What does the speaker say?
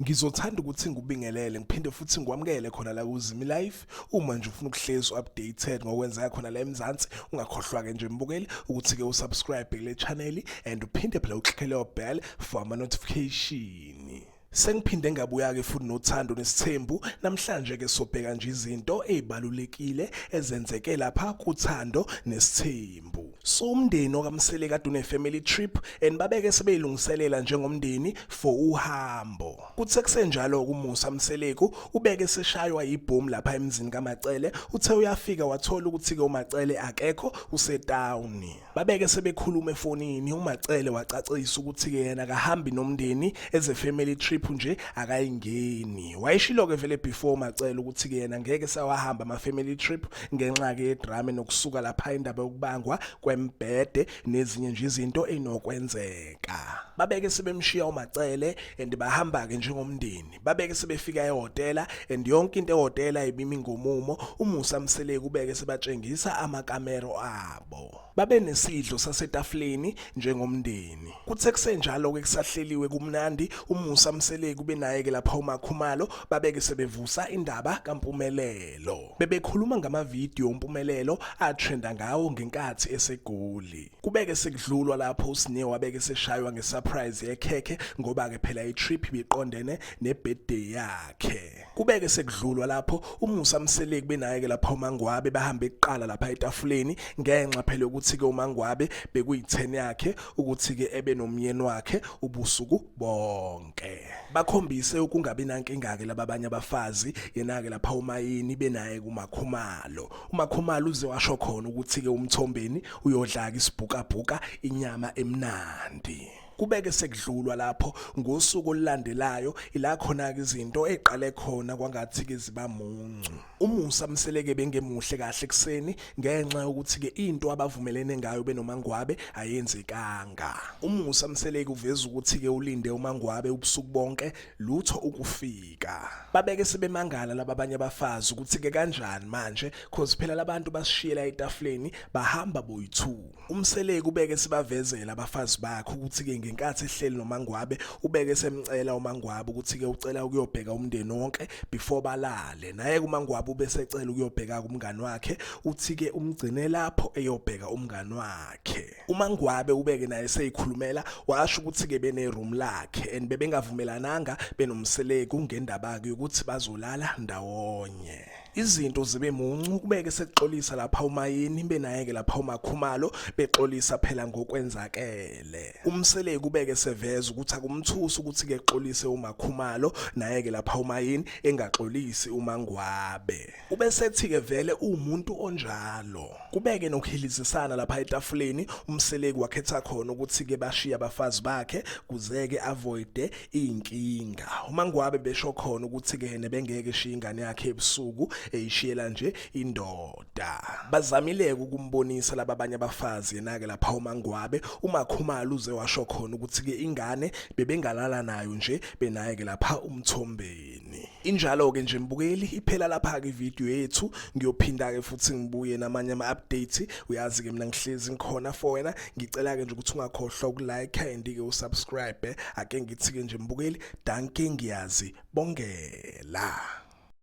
Ngizothanda ukuthi ngikubingelele ngiphinde futhi ngikwamukele khona la kuZimi Life. Uma nje ufuna ukuhlezi updated ngokwenzeka khona la eMzansi, ungakhohlwa ke nje mbukeli ukuthi ke usubscribe kule channel and uphinde phela uclicke leyo bell for ama notification. Sengiphinde ngabuya ke futhi nothando nesithembu. Namhlanje ke sobheka nje izinto ezibalulekile ezenzeke lapha kuthando nesithembu. So umndeni okaMsele kade une family trip and babeke sebeyilungiselela njengomndeni for uhambo. Kuthe kusenjalo uMusa Mseleku ubeke seshaywa ibhomu lapha emzini kaMacele. Uthe uyafika wathola ukuthi ke uMacele akekho, usetown. Babeke sebekhuluma efonini, uMacele wacacisa ukuthi ke yena akahambi nomndeni, eze family trip nje akayingeni. Wayeshilo ke vele before uMacele ukuthi ke yena ngeke sawahamba ama family trip ngenxa ke yedrama nokusuka lapha indaba yokubangwa kwembhede nezinye nje izinto enokwenzeka. Babeke sebemshiya uMacele and bahamba ke njengomndeni. Babeke sebefika ehhotela and yonke into ehhotela ibimi ngomumo. UMusa Mseleku ubeke sebatshengisa amakamero abo. Babe nesidlo sasetafuleni njengomndeni. Kuthe kusenjalo ke kusahleliwe kumnandi, uMusa Mseleku benaye ke lapha uMakhumalo babeke sebevusa indaba kaMpumelelo. Bebekhuluma ngamavidiyo uMpumelelo atrenda ngawo ngenkathi eseGoli. Kubeke sekudlulwa lapho uSne wabeke seshaywa ngesurprise yekhekhe ngoba ke phela itrip ibiqondene nebirthday yakhe. Kubeke sekudlulwa lapho uMusa Mseleku benaye ke lapha uMangwabe bahambe kuqala lapha etafuleni ngenxa phela ukuthi ke uMangwabe bekuyi-10 yakhe ukuthi ke ebe nomyeni wakhe ubusuku bonke. Bakhombise ukungabi nankinga ke laba abanye abafazi, yena ke lapha uMayini benaye kuMakhumalo. UMakhumalo uze washo khona ukuthi ke uMthombeni uyodla ke isibhukabhuka inyama emnandi. Kubeke sekudlulwa lapho ngosuku olulandelayo ila khona ke izinto eziqale khona kwangathi ke ziba muncu. UMusa Mseleke bengemuhle kahle ekuseni ngenxa yokuthi ke into abavumelene ngayo benoMangwabe ayenzekanga. UMusa Mseleke uveza ukuthi ke ulinde uMangwabe ubusuku bonke lutho ukufika. Babeke sebemangala laba abanye abafazi ukuthi ke kanjani manje cause phela labantu basishiyela etafuleni bahamba boyi-2. UMseleku ubeke sibavezela abafazi bakhe ukuthi ke ngenkathi ehleli noMangwabe ubeke semcela uMangwabe ukuthi ke ucela ukuyobheka umndeni wonke before balale. Naye uMangwabe ubesecela ukuyobheka kumngani wakhe, uthi ke umgcine lapho eyobheka umngani wakhe. UMangwabe ubeke naye seyikhulumela washo ukuthi ke bene room lakhe and bebengavumelananga benoMseleku ngendaba ke yokuthi bazolala ndawonye. Izinto zibe muncu kubeke sekuxolisa lapha uMayeni benaye ke lapha uMakhumalo bexolisa phela ngokwenzakele. UMseleku ubeke seveza ukuthi akumthusi ukuthi ke xolise uMakhumalo naye ke lapha uMayeni engaxolisi uMangwabe. Ubesethi ke vele uwumuntu onjalo. Kubeke nokuhilizisana lapha etafuleni, uMseleku wakhetha khona ukuthi ke bashiye abafazi bakhe kuze ke avoide inkinga. UMangwabe besho khona ukuthi ke yena bengeke eshiye ingane yakhe ebusuku eyishiyela nje indoda. Bazamile ukumbonisa laba abanye abafazi yena ke lapha uMangwabe, uMakhumalo uze washo khona ukuthi ke ingane bebengalala nayo nje benaye ke lapha uMthombeni. Injalo ke nje mbukeli, iphela lapha ke ivideo yethu. Ngiyophinda ke futhi ngibuye namanye ama updates. Uyazi ke mina ngihlezi ngikhona for wena. Ngicela ke nje ukuthi ungakhohlwa ukulike and ke usubscribe. Ake ngithi ke nje mbukeli, dankie, ngiyazi bongela.